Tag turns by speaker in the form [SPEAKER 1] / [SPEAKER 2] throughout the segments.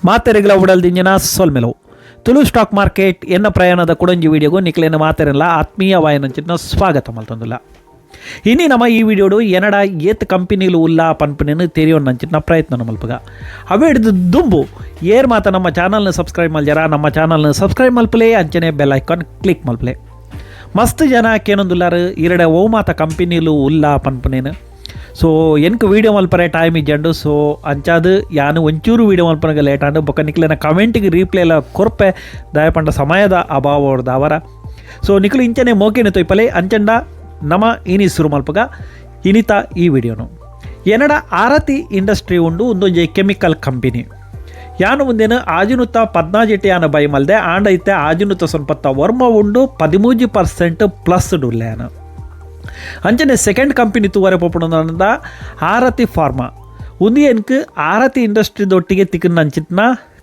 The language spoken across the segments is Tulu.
[SPEAKER 1] ಮಾತೆರೆಗ್ಲ ಉಡಲ್ದಿಂಜಿನ ಸೊಲ್ಮೆಲು. ತುಳು ಸ್ಟಾಕ್ ಮಾರ್ಕೆಟ್ ಎನ್ನ ಪ್ರಯಾಣದ ಕುಡಂಜಿ ವಿಡಿಯೋಗೂ ನಿಕ್ಲೇನ ಮಾತೆರೆಲ್ಲ ಆತ್ಮೀಯ ವಾಯನಂಚಿನ ಸ್ವಾಗತ ಮಲ್ತೊಂದುಲ್ಲ. ಇನಿ ನಮ್ಮ ಈ ವಿಡಿಯೋಡು ಎನಡ ಏತ್ ಕಂಪನಿಲು ಉಲ್ಲ ಪನ್ಪುನೆನ್ ತೆರಿಯೊನ್ನಂಚಿನ ಪ್ರಯತ್ನ ಮಲ್ಪುಗ. ಅವೆಡ್ದು ದುಂಬು ಏರ್ ಮಾತ ನಮ್ಮ ಚಾನಲ್ನ ಸಬ್ಸ್ಕ್ರೈಬ್ ಮಲ್ಜರ, ನಮ್ಮ ಚಾನಲ್ನ ಸಬ್ಸ್ಕ್ರೈಬ್ ಮಲ್ಪಲೆ, ಅಂಚನೆ bell icon click ಮಲ್ಪಲೆ. ಮಸ್ತ್ ಜನ ಕೇನೊಂದುಲ್ಲಾರು, ಈರಡೆ ಓ ಮಾತ ಕಂಪನಿಲು ಉಲ್ಲ ಪನ್ಪುನೇನು. ಸೊ ಎನ್ಕ್ ವೀಡಿಯೋ ಮಲ್ಪರೆ ಟೈಮ್ ಇಜ್ಜಂಡು. ಸೊ ಅಂಚಾದ್ ಯಾನು ಒಂಚೂರು ವೀಡಿಯೋ ಮಲ್ಪನಗ ಲೇಟ್ ಆಂಡ್. ಬೊಕ್ಕ ನಿಕ್ಲೆನ ಕಮೆಂಟಿಗೆ ರೀಪ್ಲೈ ಎಲ್ಲ ಕೊರ್ಪೆ, ದಯಪಂಡ ಸಮಯದ ಅಭಾವ ಅವರ. ಸೊ ನಿಕ್ಲು ಇಂಚನೆ ಮೋಕೆನ ತೊಯ್ಪಲೆ. ಅಂಚಂಡ ನಮ ಇನಿ ಸುರು ಮಲ್ಪಗ ಇನಿತ ಈ ವಿಡಿಯೋನು. ಎನಡ ಆರತಿ ಇಂಡಸ್ಟ್ರಿ ಉಂಡು, ಒಂದೊಂಜಿ ಕೆಮಿಕಲ್ ಕಂಪನಿ. ಯಾನು ಮುಂದೇನು 614 ಯಾನ ಬೈ ಮಲ್ದೆ. ಆಂಡ ಇತ್ತೆ 699 ಉಂಡು, 13% ಪ್ಲಸ್ ಉಲ್ಲೆ ಯಾನು. ಅಂಚನೆ ಸೆಕೆಂಡ್ ಕಂಪನಿ ತೂವರೆ ಪೋಪುಂಡ ಆರತಿ ಫಾರ್ಮಾ. ಒಂದು ಎನ್ಕ್ ಆರತಿ ಇಂಡಸ್ಟ್ರಿ ದೊಟ್ಟಿಗೆ ತಿಕ್ಕನಂಚಿತ್ನ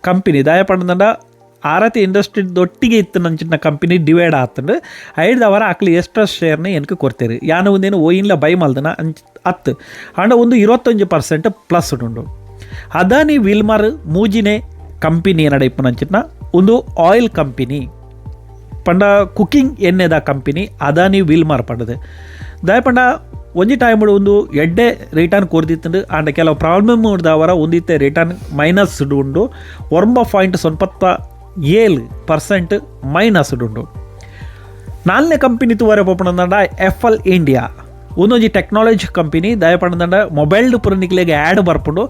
[SPEAKER 1] ಕಂಪನಿ. ದಯಪಂಡ ಆರತಿ ಇಂಡಸ್ಟ್ರಿ ದೊಟ್ಟಿಗೆ ಇತ್ತು ನಂಚಿನ ಕಂಪನಿ ಡಿವೈಡ್ ಆತಂಡು. ಐಡ್ದವರ ಅಕ್ಲು ಎಕ್ಸ್ಟ್ರಾ ಶೇರ್ನ ಎನ್ಕ್ ಕೊಡ್ತೇರು. ಯಾನು ಒಂದೇನು ಓಯಿನ್ಲ ಬೈ ಮಲ್ದನ ಅಂಚ ಅತ್ತು. ಆಂಡ ಒಂದು 21% ಪ್ಲಸ್ ಉಂಡು. ಅದಾನಿ ವಿಲ್ಮರ್ ಮೂಜಿನೇ ಕಂಪನಿ ಏನಡ ಇಪ್ಪುನಂಚಿನ ಒಂದು ಆಯಿಲ್ ಕಂಪನಿ ಪಂಡ ಕುಕಿಂಗ್ ಎಣ್ಣೆದ ಕಂಪನಿ ಅದಾನಿ ವಿಲ್ಮಾರ್ ಪಂಡದು. ದಯಪಂಡ ಒಂಜಿ ಟೈಮ್ ಒಂದು ಎಡ್ಡೆ ರಿಟರ್ನ್ ಕೊರ್ದಿತ್ತಂಡು. ಆಂಡ ಕೆಲವು ಪ್ರಾಬ್ಲಮ್ ಅವರ ಒಂದಿತ್ತೆ ರಿಟರ್ನ್ ಮೈನಸ್ ಉಂಡು, 9.97% ಮೈನಸ್ ಉಂಡು. ನಾಲ್ನೇ ಕಂಪನಿ ತೂವರೆ ಪೋಪುನಂಡ F L India, ಒಂದೊಂಜಿ technology company. ದಯಪಂಡ mobile ಪುರ ನಿಕ್ಲೆಗ್ ಆ್ಯಡ್ ಬರ್ಪುಂಡು,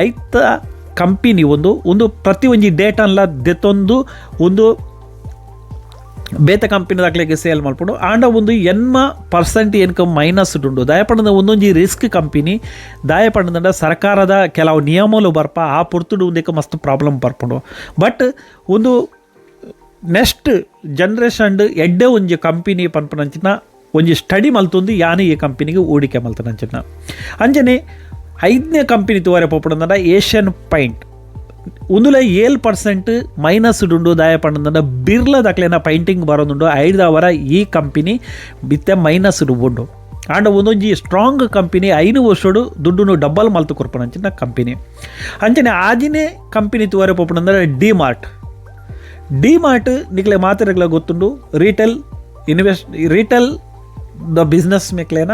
[SPEAKER 1] ಐತ ಕಂಪನಿ. ಒಂದು ಒಂದು ಪ್ರತಿ ಒಂಜಿ ಡೇಟನ್ಲ ದೆತ್ತೊಂದು ಒಂದು ಬೇತೆ ಕಂಪನಿದಾಕ್ಲೆಗ್ ಸೇಲ್ ಮಲ್ಪುಂಡು. ಆಂಡ ಒಂದು 80% ಎನ್ಕ ಮೈನಸ್ ಉಂಡು. ದಯಪಂಡದ ಒಂದೊಂಜಿ ರಿಸ್ಕ್ ಕಂಪನಿ. ದಯಪಂಡದಂಡ ಸರ್ಕಾರದ ಕೆಲವು ನಿಯಮಲು ಬರ್ಪ, ಆ ಪೊರ್ತುಡು ಒಂದಕ್ಕೆ ಮಸ್ತ್ ಪ್ರಾಬ್ಲಮ್ ಬರ್ಪುಂಡು. ಬಟ್ ಒಂದು ನೆಕ್ಸ್ಟ್ ಜನ್ರೇಷನ್ ಎಡ್ಡೆ ಒಂಜಿ ಕಂಪನಿ ಪನ್ಪುನಂಚಿನ ಒಂಜಿ ಸ್ಟಡಿ ಮಲ್ತೊಂದು ಯಾನು ಈ ಕಂಪನಿಗೆ ಹೂಡಿಕೆ ಮಲ್ತನಂಚಿನ. ಅಂಚನೆ ಐದನೇ ಕಂಪನಿ ತೂವರೆ ಪೋಪುಂಡ ಏಷ್ಯನ್ ಪೈಂಟ್. ಒಂದುಲ 7% ಮೈನಸ್ ಉಂಡು. ದಾಯ ಪಂಡಂದ ಬಿರ್ಲ ದಕ್ಲೆನ ಪೈಂಟಿಂಗ್ ಬರೋದುಂಡು, ಐದವರ ಈ ಕಂಪನಿ ಬಿತ್ತೆ ಮೈನಸ್ ಉಂಡು. ಆಂಡ ಒಂದೊಂಜಿ ಸ್ಟ್ರಾಂಗ್ ಕಂಪನಿ, 5 ವರ್ಷಡು ದುಡ್ಡುನು ಡಬ್ಬಲ್ ಮಲ್ತು ಕೊರ್ಪುನಂಚಿನ ಕಂಪನಿ. ಅಂಚನೆ ಆಜಿನೇ ಕಂಪನಿ ತೂವರೆ ಪೋಪುಂಡಂದ್ರೆ D mart. D mart ನಿಕ್ಲೆ ಮಾತೆರೆಗ್ಲ ಗೊತ್ತುಂಡು, retail invest, retail the business ಮೆಕ್ಲೇನ.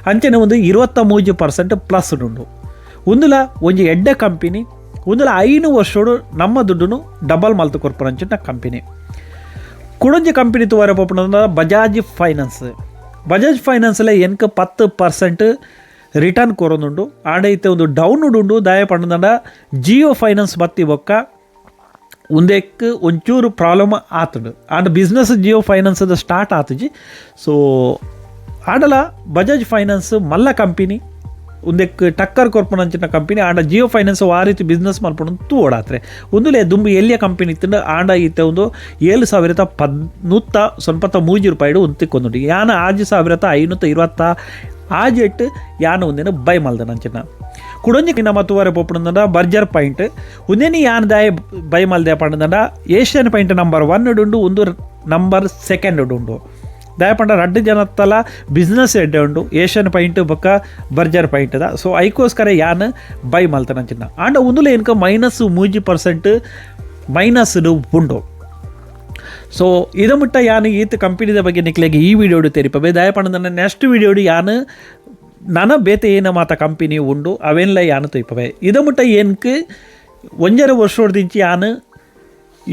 [SPEAKER 1] ಅಂಚನೆ ಒಂದು 23% ಪ್ಲಸ್ ಉಂಡು. ಒಂದುಲ ಒಂಜಿ ಎಡ್ಡೆ ಕಂಪನಿ. ಒಂದುಲ 5 ವರ್ಷಡು ನಮ್ಮ ದುಡ್ಡುನು ಡಬಲ್ ಮಲ್ತು ಕೊರ್ಪುನಂಚಿನ ಕಂಪನಿ. ಕುಡೊಂಜಿ ಕಂಪನಿ ತೂವರೆ ಪೋಪುಂಡ ಬಜಾಜ್ ಫೈನಾನ್ಸ್. ಬಜಾಜ್ ಫೈನಾನ್ಸ್ಲೆ ಎನ್ಕ್ 10% ರಿಟರ್ನ್ ಕೊರೊಂದುಂಡು. ಆಂಡ ಇತ್ತೆ ಒಂದು ಡೌನ್ ಉಂಡು. ದಾಯ ಪಂಡಂಡ ಜಿಯೋ ಫೈನಾನ್ಸ್ ಬತ್ತಿ ಬೊಕ್ಕ ಉಂದೆಕ್ ಒಂಚೂರು ಪ್ರಾಬ್ಲಮ್ ಆತುಂಡು. ಆಂಡ business Jio finance start ಆತುಜಿ. So ಆಂಡಲ ಬಜಾಜ್ finance ಮಲ್ಲ ಕಂಪನಿ, ಉಂದೆಕ್ ಟಕ್ಕರ್ ಕೊರ್ಪುನಂಚಿನ ಕಂಪನಿ. ಆಂಡ ಜಿಯೋ ಫೈನಾನ್ಸ್ ಆ ರೀತಿ ಬಿಸ್ನೆಸ್ ಮಲ್ಪುಂಡು ತೂವೊಡಾತ್ರೆ. ಒಂದುಲೆ ದುಂಬು ಎಲ್ಲಿಯ ಕಂಪನಿ ಇತ್ತಂಡು. ಆಂಡ ಇತ್ತೆ ಒಂದು 7193 ರೂಪಾಯಿಡು ಒಂದು ತಿಕ್ಕೊಂದುಂಡು. ಯಾನ 6526 ಎಟ್ಟು ಯಾನ ಒಂದಿನ ಬೈ ಮಲ್ದನಂಚಿನ. ಕುಡೊಂಜಿ ನಮ್ಮ ತೂವರೆ ಪೋಪುಂಡ ಬರ್ಜರ್ ಪೈಂಟ್. ಒಂದೇನಿ ಯಾನ್ ದಾಯ ಬೈ ಮಲ್ದೆ ಪಂಡಂಡ Asian paint number 1 ಉಂಡು, ಒಂದು ನಂಬರ್ ಸೆಕೆಂಡ್ ಉಂಡು. ದಯಪಂಡ ರಡ್ಡು ಜನತ್ತಲ ಬಿಸ್ನೆಸ್ ಎಡ್ಡೆ ಉಂಡು, ಏಷ್ಯನ್ ಪೈಂಟ್ ಬೊಕ್ಕ ಬರ್ಜರ್ ಪೈಂಟ್ ದ. ಸೊ ಐಕೋಸ್ಕರ ಯಾನ್ ಬೈ ಮಲ್ತನಂಚಿನ. ಆಂಡ ಒಂದುಲ ಎನ್ಕ ಮೈನಸ್ 3% ಮೈನಸ್ ಉಂಡು. ಸೊ ಇದ ಮುಟ್ಟ ಯಾನು ಈತ ಕಂಪನಿದ ಬಗ್ಗೆ ನಿಕ್ಲೆಗೆ ಈ ವಿಡಿಯೋಡು ತೆರಿಪಬೆ. ದಯಪಂಡ ನೆಕ್ಸ್ಟ್ ವಿಡಿಯೋಡು ಯಾನು ನನ ಬೇತೆ ಏನ ಮಾತ ಕಂಪನಿ ಉಂಡು, ಅವೆಲ್ಲ ಯಾನು ತೊಯ್ಪವೆ. ಇದ ಮುಟ್ಟ ಏನ್ಕ್ 1.5 ವರ್ಷದಿಂಚಿ ಯಾನು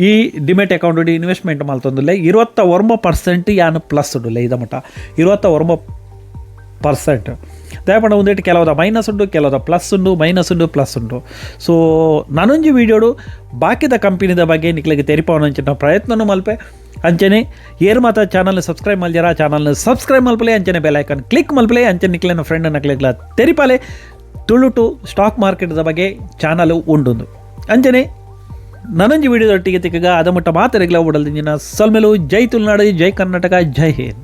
[SPEAKER 1] ಈ demat account investment ಮಲ್ತೊಂದುಲ್ಲೆ. 29% ಯಾನು ಪ್ಲಸ್ ಉಂಡುಲ್ಲೆ ಇದ ಮಟ್ಟ, 29%. ದಯಪಂಡ ಒಂದೇಟು ಕೆಲವದ ಮೈನಸ್ ಉಂಡು, ಕೆಲವದ ಪ್ಲಸ್ ಉಂಡು, ಮೈನಸ್ ಉಂಡು, ಪ್ಲಸ್ ಉಂಡು. ಸೊ ನಾನೊಂಜಿ ವಿಡಿಯೋಡು ಬಾಕಿದ ಕಂಪನಿದ ಬಗ್ಗೆ ನಿಕ್ಲೆಗೆ ತೆರಿಪವನಂಚಿನ ಪ್ರಯತ್ನನು ಮಲ್ಪೆ. ಅಂಚನೆ ಏರ್ ಮಾತ ಚಾನಲ್ ಸಬ್ಸ್ಕ್ರೈಬ್ ಮಲ್ಜರ, ಚಾನಲ್ನ ಸಬ್ಸ್ಕ್ರೈಬ್ ಮಲ್ಪಲೆ, ಅಂಚನೆ bell icon click ಮಲ್ಪಲೆ. ಅಂಚನೆ ನಿಕ್ಲೆನ ಫ್ರೆಂಡ್ ನಕ್ಲೆಗ್ಲ ತೆರಿಪಾಲೆ, ತುಳುಟು ಸ್ಟಾಕ್ ಮಾರ್ಕೆಟ್ದ ಬಗ್ಗೆ ಚಾನಲ್ ಉಂಡುಂದು. ಅಂಚನೆ ನನೊಂಜಿ ವಿಡಿಯೋದೊಟ್ಟಿಗೆ ತಿಕ್ಕಗ. ಅದಮುಟ್ಟ ಮಾತೆರೆಗ್ಲ ಉಡಲ್ದಿಂಜಿನ ಸೊಲ್ಮೆಲು. ಜೈ ತುಳುನಾಡು, ಜೈ ಕರ್ನಾಟಕ, ಜೈ ಹಿಂದ್.